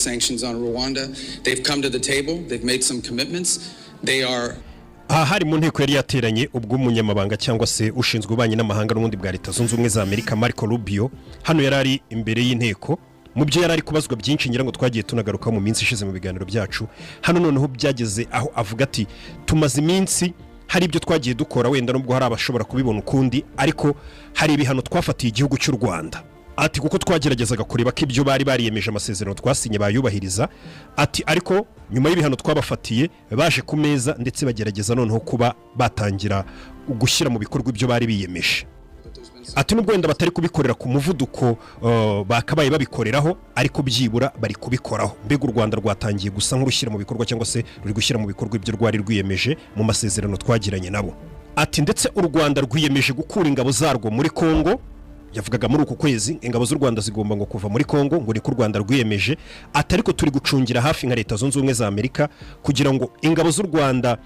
Sanctions on Rwanda. They've come to the table. They've made some commitments. They are Aha hari mu nteko yari yateranye ubwo umunyamabanga cyangwa se ushinzwe ububanyi n'amahanga n'ubundi bwa Leta Zunze Ubumwe za Amerika, Marco Rubio. Hano yari ari imbere y'inteko. Mu byo yari ari kubazwa byinshi, ngira ngo twagiye tunagarukaho mu minsi ishize mu biganiro byacu. Hano noneho byageze aho avuga ati: "Tumaze iminsi hari ibyo twagiye dukora, wenda nubwo hari abashobora kubibona ukundi, ariko hari ibihano twafatiye igihugu cy'u Rwanda." Ati: "Kuko twageragezaga kureba ko ibyo bari bariyemeje, amasezerano twasinye, bayubahiriza." Ati: "Ariko nyuma y'ibihano twabafatiye, baje ku meza ndetse bagerageza noneho kuba batangira gushyira mu bikorwa ibyo bari biyemeje." Ati: "Nubwo wenda batari kubikorera ku muvuduko bakabaye babikoreraho, ariko byibura bari kubikoraho." Mbega u Rwanda rwatangiye gusa nk'urushyira mu bikorwa cyangwa se ruri gushyira mu bikorwa ibyo rwari rwiyemeje mu masezerano twagiranye nabo. Ati: "Ndetse u Rwanda rwiyemeje gukura ingabo zarwo muri Kongo." Yavugaga muri uku kwezi ingabo z'u Rwanda zigomba ngo kuva muri Kongo, ngo niko u Rwanda rwiyemeje. Ati: "Ariko turi gucungira hafi nka Leta Zunze Ubumwe za Amerika kugira ngo ingabo z'u Rwanda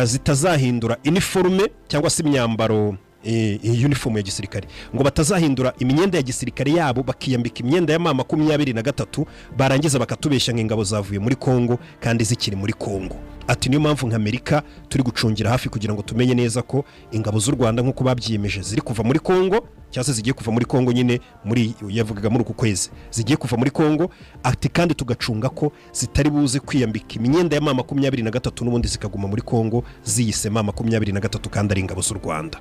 zitazahindura iniforume cyangwa se imyambaro, uniform ya gisirikare, ngo batazahindura imyenda ya gisirikare yabo bakiyambika imyenda ya M23, barangiza bakatubeshya ngo ingabo zavuye muri Kongo kandi zikiri muri Kongo." Ati: "Niyo mpamvu nka Amerika turi gucungira hafi kugira ngo tumenye neza ko ingabo z'u Rwanda nk'uko babyiyemeje ziri kuva muri Kongo cyangwa se zigiye kuva muri Kongo." Nyine muri, yavugaga muri uku kwezi zigiye kuva muri Kongo. Ati: "Kandi tugacunga ko zitari buze kwiyambika imyenda ya M23 n'ubundi zikaguma muri Kongo ziyise M23 kandi ari ingabo z'u Rwanda."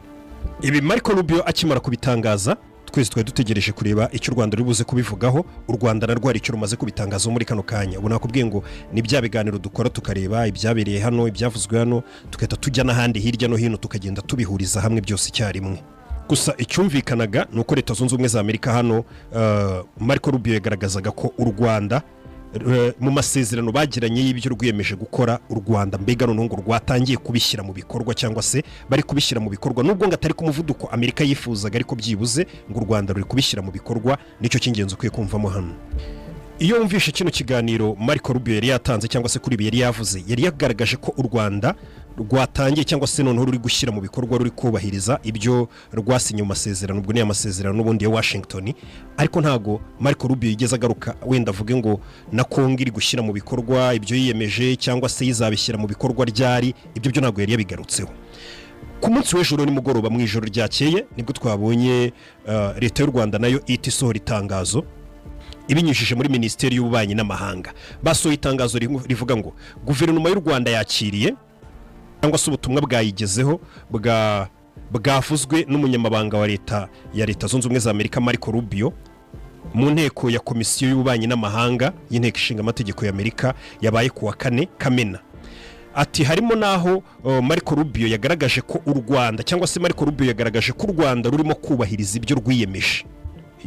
Ibi Marco Rubio akimara kubitangaza, twese twari dutegereje kureba icyo u Rwanda ruri buze kubivugaho. U Rwanda narwo hari icyo rumaze kubitangazaho muri kano kanya. Ubu nakubwiye ngo ni bya biganiro dukora, tukareba ibyabereye hano, ibyavuzwe hano, tugahita tujya n'ahandi hirya no hino, tukagenda tubihuriza hamwe byose icyarimwe. Gusa icyumvikanaga ni uko Leta Zunze Ubumwe za Amerika hano, Marco Rubio yagaragazaga ko u Rwanda mu masezerano bagiranye y'ibyo rwiyemeje gukora, u Rwanda mbega noneho ngo rwatangiye kubishyira mu bikorwa cyangwa se bari kubishyira mu bikorwa, nubwo ngo atari ku muvuduko Amerika yifuzaga, ariko byibuze ngo u Rwanda ruri kubishyira mu bikorwa. Nicyo cy'ingenzi ukwiye kumvamo hano. Iyo wumvishe kino kiganiro Marco Rubio yari yatanze cyangwa se kuri ibi yari yavuze, yari yagaragaje ko u Rwanda rwatangiye cyangwa se noneho ruri gushyira mu bikorwa, ruri kubahiriza ibyo rwasinye mu masezerano. Ubwo ni amasezerano n'ubundi ya Washington. Ariko ntago Marco Rubio yigeze agaruka wenda avuge ngo na Kongo iri gushyira mu bikorwa ibyo yiyemeje cyangwa se yizabishyira mu bikorwa ryari. Ibyo byo ntabwo yari yabigarutseho. Ku munsi w'ejo nimugoroba, mu ijoro ryakeye, nibwo twabonye Leta y'u Rwanda nayo ihita isohora itangazo ibinyujije muri Minisiteri y'Ububanyi n'Amahanga. Basohoye itangazo rivuga ngo guverinoma y'u Rwanda yakiriye cyangwa se ubutumwa bwayigezeho bwavuzwe n'umunyamabanga wa leta ya Leta Zunze Ubumwe za Amerika, Marco Rubio, mu nteko ya Komisiyo y'Ububanyi n'Amahanga y'Inteko Ishinga Amategeko y'Amerika yabaye ku wa 4 Kamena. Ati harimo n'aho Marco Rubio yagaragaje ko u Rwanda cyangwa se Marco Rubio yagaragaje ko u Rwanda rurimo kubahiriza ibyo rwiyemeje.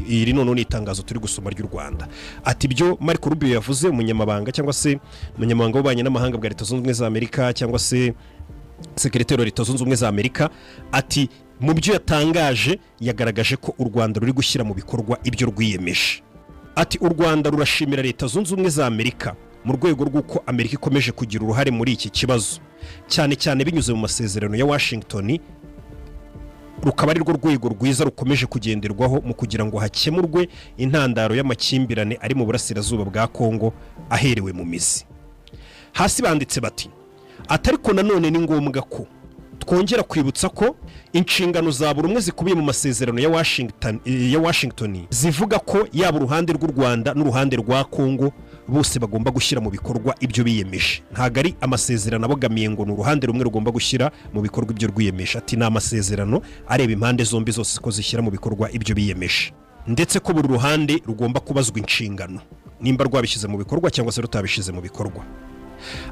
Iri noneho ni itangazo turi gusoma ry'u Rwanda. Ati ibyo Marco Rubio yavuze, umunyamabanga cyangwa se umunyamabanga w'ububanyi n'amahanga bwa Leta Zunze Ubumwe za Amerika cyangwa se sekereteri wa Leta Zunze Ubumwe za Amerika, ati mu byo yatangaje yagaragaje ko u Rwanda ruri gushyira mu bikorwa ibyo rwiyemeje. Ati u Rwanda rurashimira Leta Zunze Ubumwe za Amerika mu rwego rw'uko Amerika ikomeje kugira uruhare muri iki kibazo, cyane cyane binyuze mu masezerano ya Washington, rukaba ari rwo rwego rwiza rukomeje kugenderwaho mu kugira ngo hakemurwe intandaro y'amakimbirane ari mu burasirazuba bwa Kongo aherewe mu mizi. Hasi banditse bati: "Ariko nanone ni ngombwa ko twongera kwibutsa ko inshingano za buri umwe zikubiye mu masezerano ya Washington zivuga ko yaba uruhande rw'u Rwanda n'uruhande rwa Kongo bose bagomba gushyira mu bikorwa ibyo biyemeje. Ntabwo ari amasezerano abogamiye ngo ni uruhande rumwe rugomba gushyira mu bikorwa ibyo rwiyemeje." Ati ni amasezerano areba impande zombi zose ko zishyira mu bikorwa ibyo biyemeje, ndetse ko buri ruhande rugomba kubazwa inshingano nimba rwabishyize mu bikorwa cyangwa se rutabishyize mu bikorwa.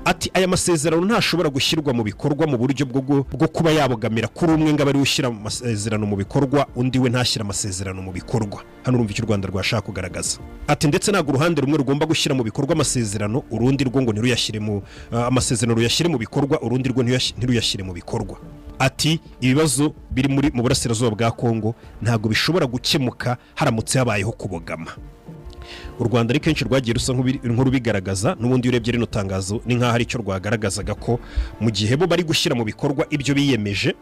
Ati aya masezerano ntashobora gushyirwa mu bikorwa mu buryo bwo kuba yabogamira kuri umwe ngo abe ariwe ushyira amasezerano mu bikorwa, undi we ntashyire amasezerano mu bikorwa. Hano urumva icyo u Rwanda rwashaka kugaragaza. Ati ndetse ntabwo uruhande rumwe rugomba gushyira mu bikorwa amasezerano, urundi rwo ngo ntiruyashyire mu amasezerano ruyashyire mu bikorwa, urundi rwo ntiruyashyire mu bikorwa. Ati ibibazo biri mu burasirazuba bwa Kongo ntabwo bishobora gukemuka haramutse habayeho kubogama. U Rwanda ari kenshi rwagiye rusa nk'urubigaragaza. N'ubundi iyo urebye rino tangazo, ni nk'aho ari cyo rwagaragazaga, ko mu gihe bo bari gushyira mu bikorwa ibyo biyemeje,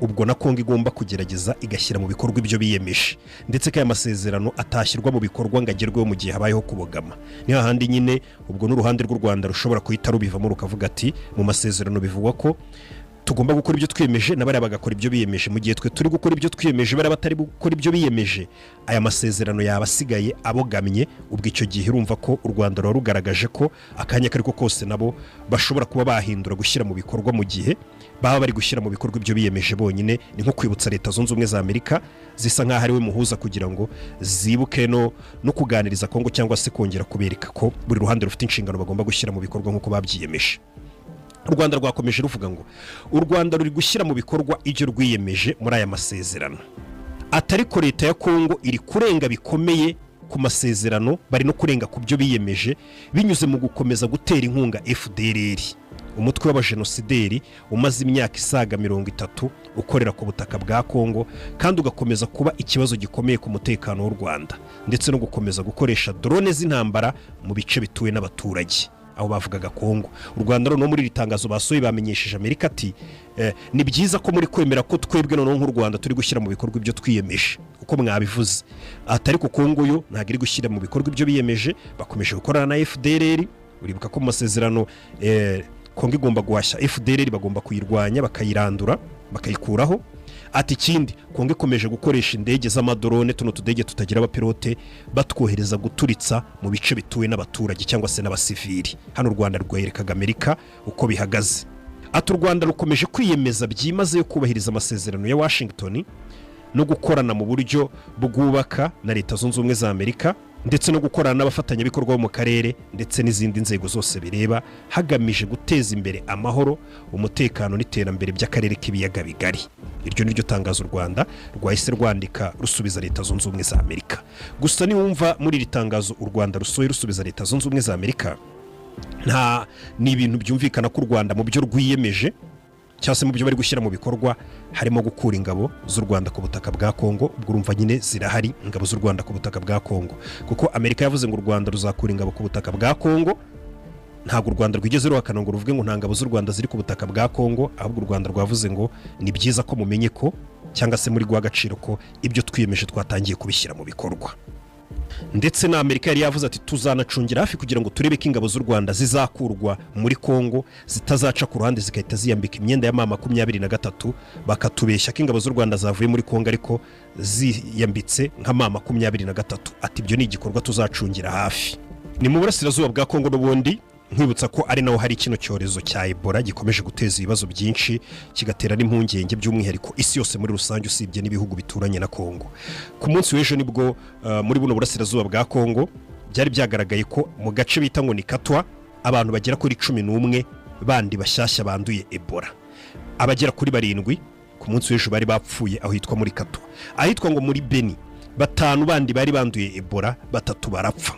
Ubwo na Kongo igomba kugerageza igashyira mu bikorwa ibyo biyemeje, ndetse ko aya masezerano atashyirwa mu bikorwa ngo agerweho mu gihe habayeho kubogama. Ni hahandi nyine ubwo n'uruhande rw'u Rwanda rushobora guhita rubivamo, rukavuga ati: "Mu masezerano bivugwa ko tugomba gukora ibyo twiyemeje, na bariya bagakora ibyo biyemeje. Mu gihe twe turi gukora ibyo twiyemeje, bariya batari gukora ibyo biyemeje, aya masezerano yaba asigaye abogamye." Ubwo icyo gihe urumva ko u Rwanda ruba rugaragaje ko akanya ako ari ko kose nabo bashobora kuba bahindura gushyira mu bikorwa, mu gihe baba bari gushyira mu bikorwa ibyo biyemeje bonyine. Ni nko kwibutsa Leta Zunze Ubumwe za Amerika, zisa nk'aho ari we muhuza, kugira ngo zibuke no kuganiriza Kongo, cyangwa se kongera kubereka ko buri ruhande rufite inshingano bagomba gushyira mu bikorwa nk'uko babyiyemeje. U Rwanda rwakomeje ruvuga ngo u Rwanda ruri gushyira mu bikorwa ibyo rwiyemeje muri aya masezerano, atari ko leta ya Kongo iri kurenga bikomeye ku masezerano, bari no kurenga ku byo biyemeje binyuze mu gukomeza gutera inkunga FDLR, umutwe w'abajenosideri umaze imyaka isaga 30 ukorera ku butaka bwa Kongo kandi ugakomeza kuba ikibazo gikomeye ku mutekano w'u Rwanda, ndetse no gukomeza gukoresha drone z'intambara mu bice bituwe n'abaturage. Aho bavugaga Kongo. U Rwanda noneho muri iri tangazo basohoye bamenyesheje Amerika ati: "Ni byiza ko muri kwemera ko twebwe noneho nk'u Rwanda turi gushyira mu bikorwa ibyo twiyemeje uko mwabivuze." Ati: "Ariko Kongo yo ntabwo iri gushyira mu bikorwa ibyo biyemeje, bakomeje gukorana na FDLR." Uribuka ko mu masezerano Kongo igomba guhashya FDLR, bagomba kuyirwanya, bakayirandura, bakayikuraho. Ati: "Ikindi, Kongo ikomeje gukoresha indege z'amadrone, tuno tudege tutagira abapilote, batwohereza guturitsa mu bice bituwe n'abaturage cyangwa se n'abasivili." Hano u Rwanda rwerekaga Amerika uko bihagaze. Ati: "U Rwanda rukomeje kwiyemeza byimazeyo kubahiriza amasezerano ya Washington no gukorana mu buryo bwubaka na Leta Zunze Ubumwe za Amerika, ndetse no gukorana n'abafatanyabikorwa bo mu karere ndetse n'izindi nzego zose bireba, hagamije guteza imbere amahoro, umutekano n'iterambere by'akarere k'Ibiyaga Bigari." Iryo ni ryo tangazo u Rwanda rwahise rwandika rusubiza Leta Zunze Ubumwe za Amerika. Gusa niwumva muri iri tangazo u Rwanda rusohoye rusubiza Leta Zunze Ubumwe za Amerika, nta ni ibintu byumvikana ko u Rwanda mu byo rwiyemeje cyangwa se mu byo bari gushyira mu bikorwa harimo gukura ingabo z'u Rwanda ku butaka bwa Kongo. Ubwo urumva nyine zirahari ingabo z'u Rwanda ku butaka bwa Kongo, kuko Amerika yavuze ngo u Rwanda ruzakura ingabo ku butaka bwa Kongo. Ntabwo u Rwanda rwigeze ruhakana ngo ruvuge ngo nta ngabo z'u Rwanda ziri ku butaka bwa Kongo, ahubwo u Rwanda rwavuze ngo ni byiza ko mumenye ko, cyangwa se muri guha agaciro ko ibyo twiyemeje twatangiye kubishyira mu bikorwa. Ndetse na Amerika yari yavuze ati: "Tuzanacungira hafi kugira ngo turebe ko ingabo z'u Rwanda zizakurwa muri Kongo zitazaca ku ruhande zigahita ziyambika imyenda ya M23, bakatubeshya ko ingabo z'u Rwanda zavuye muri Kongo ariko ziyambitse nka M23." Ati: "Ibyo ni igikorwa tuzacungira hafi." Ni mu burasirazuba bwa Kongo n'ubundi, nkwibutsa ko ari naho hari kino cyorezo cya Ebola gikomeje guteza ibibazo byinshi, kigatera n'impungenge by'umwihariko isi yose muri rusange, usibye n'ibihugu bituranye na Kongo. Ku munsi w'ejo nibwo muri buno burasirazuba bwa Kongo byari byagaragaye ko mu gace bita ngo ni Katwa abantu bagera kuri 11 bandi bashyashya banduye Ebola. Abagera kuri 7 ku munsi w'ejo bari bapfuye aho hitwa muri Katwa. Ahitwa ngo muri Beni, batanu bandi bari banduye Ebola, batatu barapfa.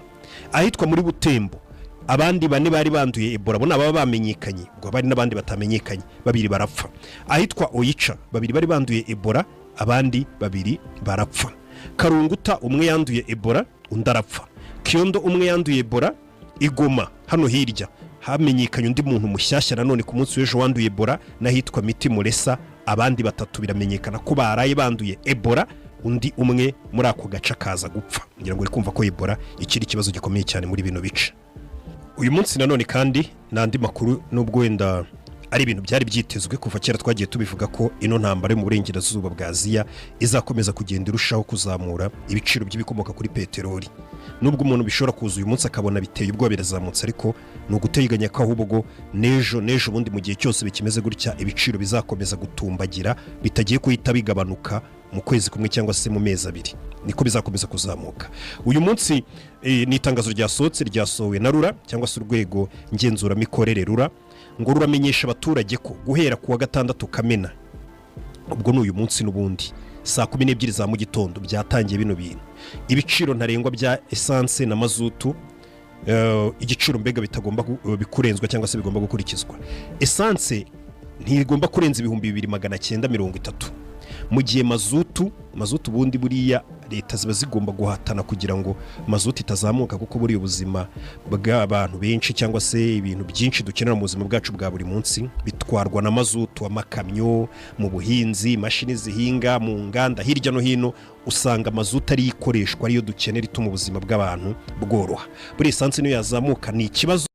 Ahitwa muri Butembo, abandi bane bari banduye Ebola, bo ni ababa bamenyekanye, ubwo bari n'abandi batamenyekanye, babiri barapfa. Ahitwa Oicha, babiri bari banduye Ebola, abandi babiri barapfa. Kalunguta, umwe yanduye Ebola, undi arapfa. Kyondo, umwe yanduye Ebola. Igoma hano hirya hamenyekanye undi muntu mushyashya nanone ku munsi w'ejo wanduye Ebola. N'ahitwa Miti Muresa, abandi batatu biramenyekana ko baraye banduye Ebola, undi umwe muri ako gace akaza gupfa. Ngira ngo uri kumva ko Ebola ikiri ikibazo gikomeye cyane muri bino bice. Uyu munsi nanone kandi n'andi makuru, nubwo wenda ari ibintu byari byitezwe kuva kera, twagiye tubivuga ko ino ntambara yo mu burengerazuba bwa Aziya izakomeza kugenda irushaho kuzamura ibiciro by'ibikomoka kuri peteroli. Nubwo umuntu bishobora kuza uyu munsi akabona biteye ubwoba, birazamutse, ariko ni uguteganya ko ahubwo n'ejo n'ejo bundi, mu gihe cyose bikimeze gutya, ibiciro bizakomeza gutumbagira, bitagiye guhita bigabanuka mu kwezi kumwe cyangwa se mu mezi 2, niko bizakomeza kuzamuka. Uyu munsi ni itangazo ryasohotse, ryasohowe na RURA cyangwa se urwego ngenzuramikorere RURA, ngo ruramenyesha abaturage ko guhera ku wa gatandatu Kamena, ubwo ni uyu munsi n'ubundi, saa 12 za mu gitondo byatangiye bino bintu, ibiciro ntarengwa bya esanse na mazutu, igiciro mbega bitagomba bikurenzwa cyangwa se bigomba gukurikizwa. Esanse ntigomba kurenza 2930, mu gihe mazutu ubundi buriya leta ziba zigomba guhatana kugira ngo mazutu itazamuka, kuko buriya ubuzima bw'abantu benshi cyangwa se ibintu byinshi dukenera mu buzima bwacu bwa buri munsi bitwarwa na mazutu. bitwarwa na mazutu, amakamyo, mu buhinzi, imashini zihinga, mu nganda, hirya no hino usanga mazutu ariyo ikoreshwa, ariyo dukenera, ituma ubuzima bw'abantu bworoha. Buri esansi niyo yazamuka ni ikibazo.